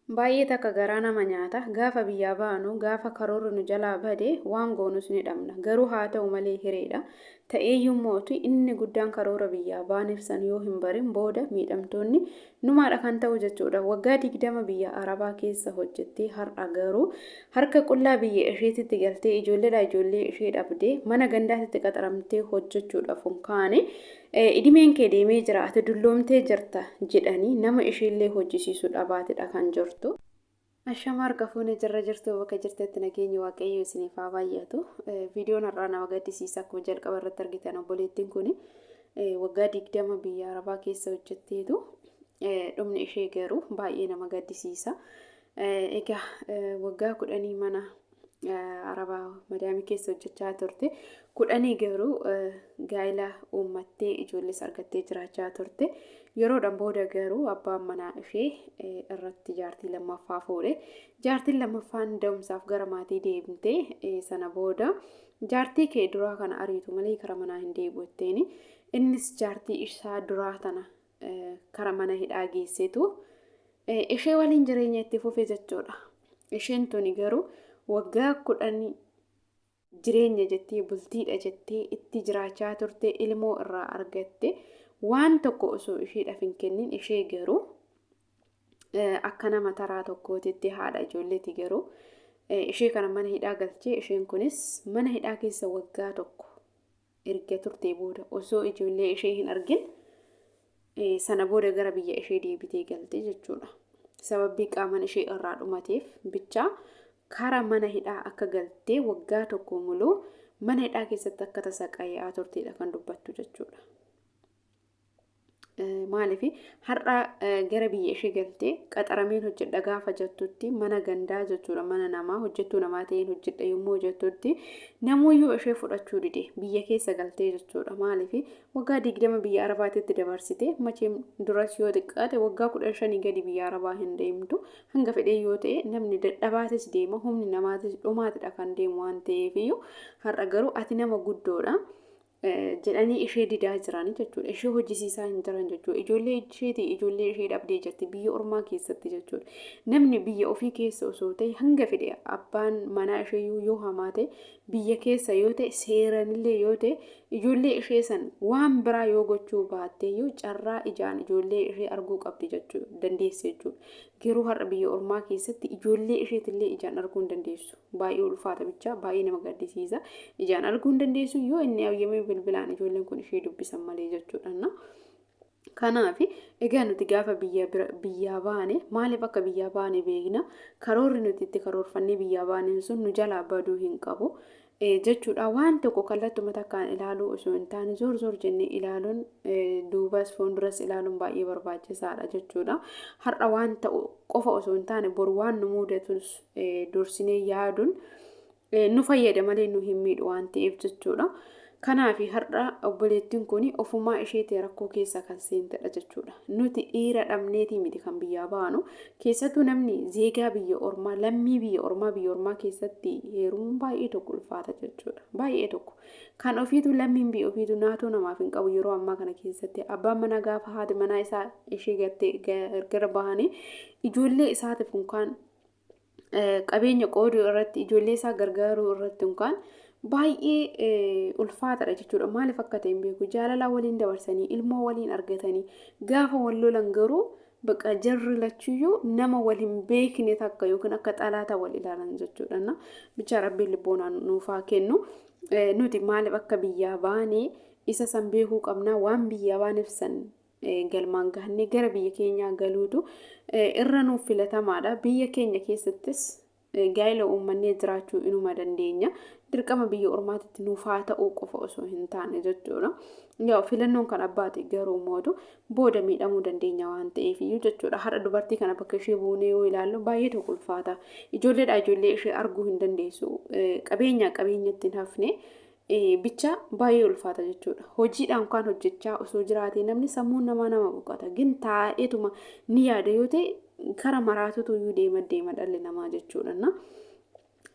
Baay'ee takka garaa nama nyaata. Gaafa biyyaa baanu, gaafa karoorri nu jalaa bade waan goonus ni dhabna. Garuu haa ta'u malee hireedha. Ta'eeyyuu mootu inni guddaan karoora biyyaa baaneef san yoo hin barin booda miidhamtoonni numaadha kan ta'u jechuudha. Waggaa 20 biyya Arabaa keessa hojjettee har'a garuu harka qullaa biyya isheetitti galtee ijoolleedhaa ijoollee ishee dhabdee mana gandaatitti qaxaramtee hojjechuudhaaf hin kaane Idimeen kee deemee jira, ati dulloomtee jirta jedhanii nama isheellee hojjisiisuu dhabaatidha kan jirtu. Ashama harka fuune jirra jirtu bakka jirtetti nageenyi waaqayyo isiniif haa baay'atu. Viidiyoon har'aa nama gaddisiisa akkuma jalqaba irratti argitan obboleettiin kun waggaa 20 biyya Arabaa keessa hojjetteetu dhumni ishee garuu baay'ee nama gaddisiisa. Egaa waggaa 10 mana Arabaa madaamii keessa hojjechaa turte. Kudhanii garuu gaa'ela uummattee ijoollees argattee jiraachaa turte. Yeroodhaan booda garuu abbaan manaa ishee irratti jaartii lammaffaa fuudhe. Jaartiin lammaffaan da'umsaaf gara maatii deemte. Sana booda jaartii kee duraa kana ariitu malee kara manaa hin deebi'u jetteeni. Innis jaartii isaa duraa tana kara mana hidhaa geessetu ishee waliin jireenya itti fufe jechuudha. Isheen tuni garuu waggaa 10 jireenya jettee bultiidha jettee itti jiraachaa turte ilmoo irraa argatte waan tokko osoo isheedhaaf hin kennin ishee garuu akka nama taraa tokkootitti haadha ijoolleeti garuu ishee kana mana hidhaa galchee isheen kunis mana hidhaa keessa waggaa tokko erga turtee booda osoo ijoollee ishee hin argin sana booda gara biyya ishee deebitee galte jechuudha. Sababbii qaaman ishee irraa dhumateef bichaa kara mana hidhaa akka galtee waggaa tokko muluu mana hidhaa keessatti akka tasaqaa'aa turteedha kan dubbattu jechuudha. Maaliif har'a gara biyya ishee galtee qaxarameen hojjedha gaafa jettutti mana gandaa jechuudha mana namaa hojjettuu namaa ta'een hojjedha yommuu jettutti namuyyuu ishee fudhachuu dide biyya keessa galtee jechuudha. Maaliif waggaa 20 biyya Arabaatitti dabarsite macheem duras yoo xiqqaate waggaa 15 gadi biyya Arabaa hin deemtu hanga fedhee yoo ta'e namni dadhabaatis deema humni namaatis dhumaatidha kan deemu waan ta'eefiyyuu har'a garuu ati nama guddoodha. Jedhanii ishee didaa jiran jechuudha. Ishee hojjisiisaa hin jiran jechuudha. Ijoollee isheeti ijoollee ishee dhabdee jirti biyya ormaa keessatti jechuudha. Namni biyya ofii keessa osoo ta'e hanga fedhe abbaan manaa ishee yoo hamaa ta'e biyya keessa yoo ta'e seeranillee yoo ta'e ijoollee ishee san waan biraa yoo gochuu baatte yoo carraa ijaan ijoollee ishee arguu qabdi jechuudha dandeessi jechuudha. Garuu har'a biyya ormaa keessatti ijoollee isheetillee ijaan arguu hin dandeessu. Baay'ee ulfaata bichaa baay'ee nama gaddisiisa. Ijaan arguu hin dandeessu yoo inni hayyamee bilbilaan ijoolleen kun ishee dubbisan malee jechuudha. Kanaaf egaa nuti gaafa biyya biyyaa baane maaliif akka biyyaa baane beekna. Karoorri nuti itti karoorfannee biyyaa baane sun nu jalaa baduu hin qabu. Jechuudha waan tokko kallattuma takkaan ilaaluu osoo hin taane zoor zoor jennee ilaaluun duubas fuulduras ilaaluun baay'ee barbaachisaadha jechuudha. Har'a waan ta'u qofa osoo hin taane boru waan nu mudatus dursinee yaaduun nu fayyada malee nu hin miidhu waan ta'eef jechuudha. Kanaaf har'a obboleettiin kun ofumaa isheetii rakkoo keessa kan seentedha jechuudha. Nuti dhiira dhabneetii miti kan biyyaa baanu. Keessattuu namni zeegaa biyya ormaa, lammii biyya ormaa biyya ormaa keessatti heerumuun baay'ee tokko ulfaata jechuudha. Baay'ee tokko. Kan ofiitu lammiin biyya ofiitu naatoo namaaf hin qabu yeroo ammaa kana keessatti. Abbaan manaa gaafa haati manaa isaa ishee gattee gargar bahanii ijoollee isaatiif unkaan qabeenya qooduu irratti ijoollee isaa gargaaruu irratti unkaan baay'ee ulfaataadha jechuudha. Maaliif akka ta'e hin beeku. Jaalalaa waliin dabarsanii ilmoo waliin argatanii gaafa wal lolan garuu bakka jarri lachuyyuu nama wal hin beekne takka yookiin akka xalaata wal ilaalan jechuudha. Bichaa rabbiin lubboonaan nuuf haa kennu. Nuti maaliif akka biyyaa baane isa san beekuu qabna. Waan biyyaa baaneef san galmaan gahannee gara biyya keenyaa galuutu irra nuuf filatamaadha. Biyya keenya keessattis gaa'ela uummannee jiraachuu inuma dandeenya. Dirqama biyya ormaatitti nuuf haa ta'uu qofa osoo hin taane jechuudha. Yaa filannoon kan abbaati garuu mootu booda miidhamuu dandeenya waan ta'eef iyyuu jechuudha. Har'a dubartii kana bakka ishee buunee yoo ilaallu baay'ee tokko ulfaata. Ijoolleedhaa ijoollee ishee arguu hin dandeessu. Qabeenyaa qabeenyatti hin hafne. Bicha baay'ee ulfaata jechuudha. Hojiidhaan kan hojjechaa osoo jiraatee namni sammuun namaa nama boqota. Gin taa'eetuma ni yaada yoo ta'e kara maraatutu iyyuu deema deema dhalli namaa jechuudha.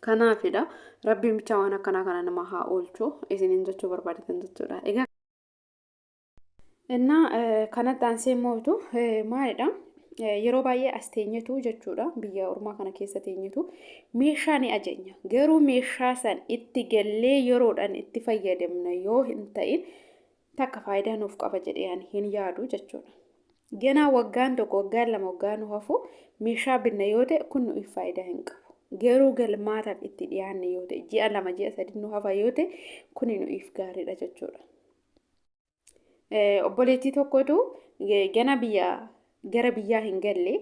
Kanaafidha rabbiin bichaa waan akkanaa kana nama haa oolchu isiniin jechuu barbaadetan jechuudha. Egaa Innaa kanatti aansee mootu maalidha? Yeroo baay'ee as teenyetu jechuudha, biyya ormaa kana keessa teenyetu meeshaa ni ajajna. Garuu meeshaa san itti gallee yeroodhaan itti fayyadamna yoo hin ta'in takka faayidaa nuuf qaba jedhee ani hin yaadu jechuudha. Ganaa waggaan tokko, waggaan lama, waggaan nu hafu meeshaa binna yoo ta'e kun nuuf faayidaa hin qabu. Garuu galmaataaf itti dhiyaanne yoo ta'e, ji'a 2, ji'a 3 nu hafa yoo ta'e, kuni nuuf gaariidha jechuudha. Obboleettii tokkotu gana biyya gara biyyaa hin galle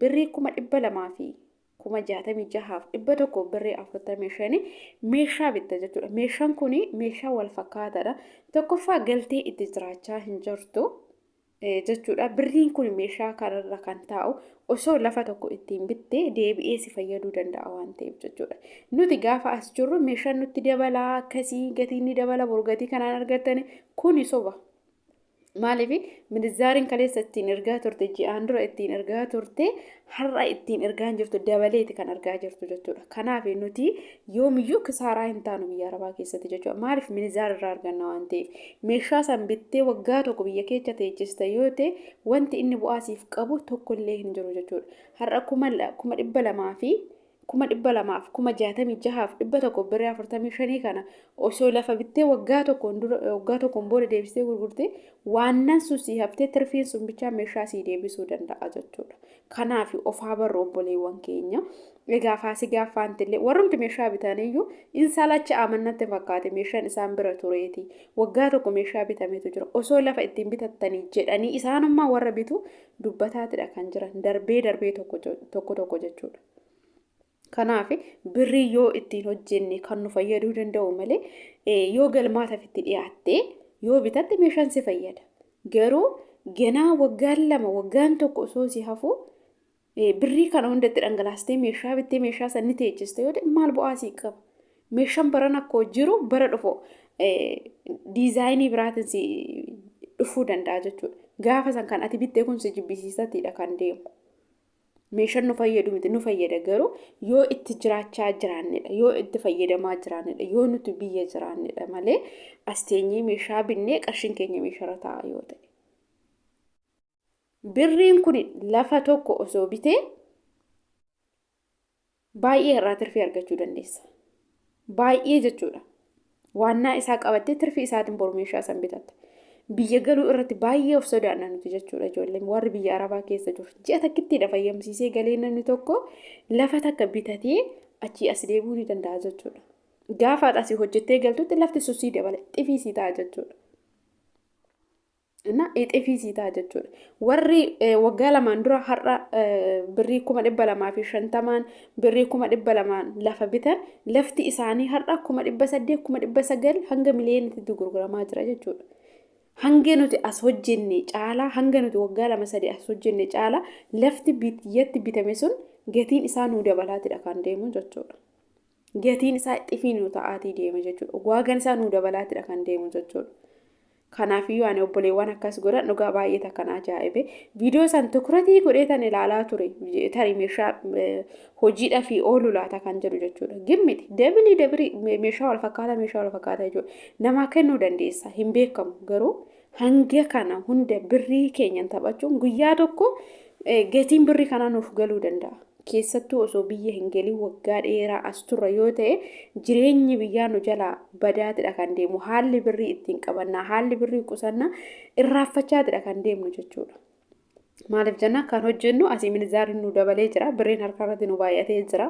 birrii 266,100 birrii 45 meeshaa bitta jechuudha. Meeshaan kun meeshaa wal fakkaataadha. Tokkoffaa galtee itti jiraachaa hin jirtu jechuudha. Birriin kun meeshaa kanarra kan taa'u osoo lafa tokko ittiin bittee deebi'ee si fayyaduu danda'a waan ta'eef jechuudha. Nuti gaafa as jirru meeshaan nutti dabalaa, akkasii gatiin ni dabala, boru gatii kanaan argattani, kuni soba. Maaliif minizaariin kaleessa ittiin ergaa turte, ji'aan dura ittiin ergaa turte, har'a ittiin ergaa hin jirtu, dabaleeti kan argaa jirtu jechuudha. Kanaaf nuti yoomiyyuu kisaaraa hin taanu biyya arabaa keessatti jechuudha. Maaliif minizaar irraa arganna waan ta'eef. Meeshaa san bittee waggaa tokko biyya keessa teechista yoo ta'e wanti inni bu'aa siif qabu tokkollee hin jiru jechuudha. Har'a 200,000 fi 266,100 birrii 45 kana osoo lafa bittee waggaa tokkoon dura, waggaa tokkoon booda deebistee gurgurtee, waannan sun sii haftee tirfiin sun bichaa meeshaa sii deebisuu danda'a jechuudha. Kanaaf ofaa barru obboleewwan keenya. Egaa faasigaa faantillee warrumti meeshaa bitaniyyuu insalacha amannatti fakkaate meeshaan isaan bira tureeti. Waggaa tokko meeshaa bitametu jira. Osoo lafa ittiin bitattanii jedhanii isaanummaa warra bitu dubbataatidha kan jiran darbee darbee tokko tokko tokko jechuudha. Kanaaf birrii yoo ittiin hojjenne kan nu fayyaduu danda'u malee yoo galmaataaf itti dhiyaattee yoo bitatte meeshaan si fayyada. Garuu ganaa waggaan 2, waggaan 1 osoo si hafu birrii kana hunda itti dhangalaastee meeshaa bittee meeshaa san ni teechiste yoo ta'e maal bu'aa sii qaba? Meeshaan baran akkoo jiru bara dhufu diizaayinii biraatiin si dhufuu danda'a jechuudha. Gaafa san kan ati bittee kun si jibbisiisatiidha kan deemu. Meeshaan nu fayyadu miti, nu fayyada garuu yoo itti jiraachaa jiraannedha, yoo itti fayyadamaa jiraannedha, yoo nuti biyya jiraannedha malee as teenyee meeshaa binnee qarshiin keenya meeshaarra taa'a yoo ta'e. Birriin kun lafa tokko osoo bitee baay'ee irraa tirfii argachuu dandeessa. Baay'ee jechuudha. Waannaa isaa qabattee tirfii isaatiin boru meeshaa san bitatta. Biyya galuu irratti baay'ee of sodaanna nuti jechuudha ijoolleen warri biyya arabaa keessa jiru. Ji'a takkittiidha fayyamsiisee galee namni tokko lafa takka bitatee achii as deebi'uu ni danda'a jechuudha. Gaafa asii hojjettee galtutti lafti sun sii dabala, xifii sii ta'a jechuudha. እና xifii sii ta'a jechuudha. Warri waggaa lamaan dura har'a birrii 250,000n, birrii 200,000n lafa bitan lafti isaanii har'a 800,000, 900,000 hanga miliyoonatti gurguramaa jira jechuudha. Hanga nuti as hojjenne caalaa, hanga nuti waggaa 2, 3 as hojjenne caalaa lafti biyyatti bitame sun gatiin isaa nuu dabalaatidha kan deemu jechuudha. Gatiin isaa xifii nuu ta'aatii deema jechuudha. Waagaan isaa nuu dabalaatidha kan deemu jechuudha. Kanaafiyyuu ani obboleewwan akkas godhan dhugaa baay'ee takkan ajaa'ibe. Viidiyoo san tukuratii godhee tan ilaalaa ture. Tarii meeshaa hojiidhaa fi oolu laata kan jedhu jechuudha. Gimmiti dabilii dabilii meeshaa wal fakkaataa, meeshaa wal fakkaataa jechuudha. Namaa kennuu dandeessa, hin beekamu, garuu hanga kana hunda birrii keenyan taphachuun guyyaa tokko gatiin birrii kanaa nuuf galuu danda'a. Keessattuu osoo biyya hin galin waggaa dheeraa as turre yoo ta'e jireenyi biyyaa nu jalaa badaatidha kan deemu. Haalli birrii ittiin qabannaa, haalli birrii qusannaa irraanfachaatidha kan deemnu jechuudha. Maaliif jenna, kan hojjennu asii minizaariin nu dabalee jira, birriin harka irratti nu baay'atee jira.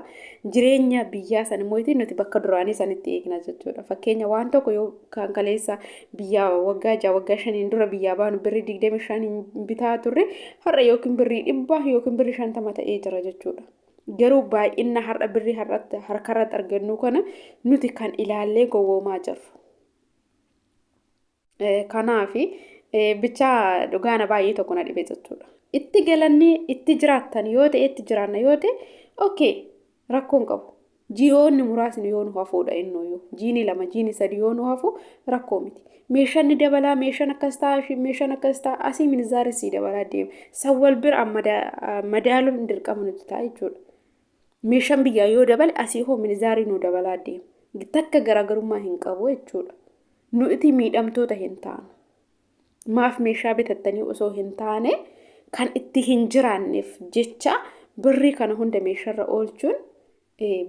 Jireenya biyyaa san immoo nuti bakka duraanii sanitti eegna jechuudha. Fakkeenya waan tokko yoo kan kaleessa biyyaa waggaa 6, waggaa 5n dura biyyaa baanu birrii 25 bitaa turre, har'a yookiin birrii 100 yookiin birrii 50 ta'ee jira jechuudha. Garuu baay'ina har'a birrii har'atti harkarratti argannu kana nuti kan ilaallee gowwoomaa jirru. Kanaaf bichaa dhugaana baay'ee tokko na dhibe jechuudha. Itti galanii itti jiraattan yoo ta'e, itti jiraanna yoo ta'e, okay, rakkoon qabu. Ji'oonni muraasni yoo nu hafuudha innuyyuu. Jiini 2, jiini 3 yoo nu hafu rakkoo miti. Meeshaan ni dabalaa, meeshaan akkas ta'a, meeshaan akkas ta'a, asii minizaarii sii dabalaa deema. San wal bira madaaluun dirqama nuti ta'a jechuudha. Meeshaan biyyaa yoo dabale asii hoo minizaarii nu dabalaa deema. Takka garaagarummaa hin qabu jechuudha. Nuti miidhamtoota hin taanu. Maaf meeshaa bitattanii osoo hin taane Kan itti hin jiraanneef jecha birrii kana hunda meeshaarra oolchuun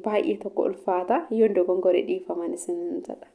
baay'ee tokko ulfaata. Yoon dogongore dhiifaman isin jedha.